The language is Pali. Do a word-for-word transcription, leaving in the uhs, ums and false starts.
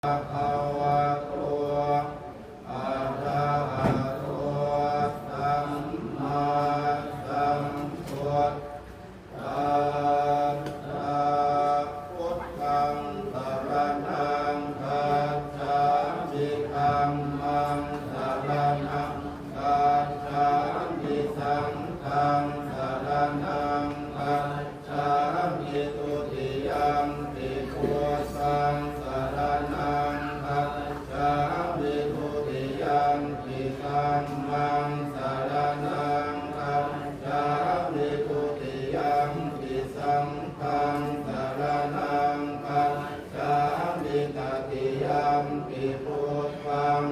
bhagavato arahato sammāsambuddhassa. Buddhaṃ saraṇaṃ gacchāmi. Dhammaṃ saraṇaṃ gacchāmi. Saṅghaṃ saraṇaṃ gacchāmi. Dutiyampi buddhaṃ saraṇaṃ gacchāmi. Dutiyampi dhammaṃ saraṇaṃ gacchāmi. Dutiyampi saṅghaṃ saraṇaṃ gacchāmi. Tatiyampi buddhaṃ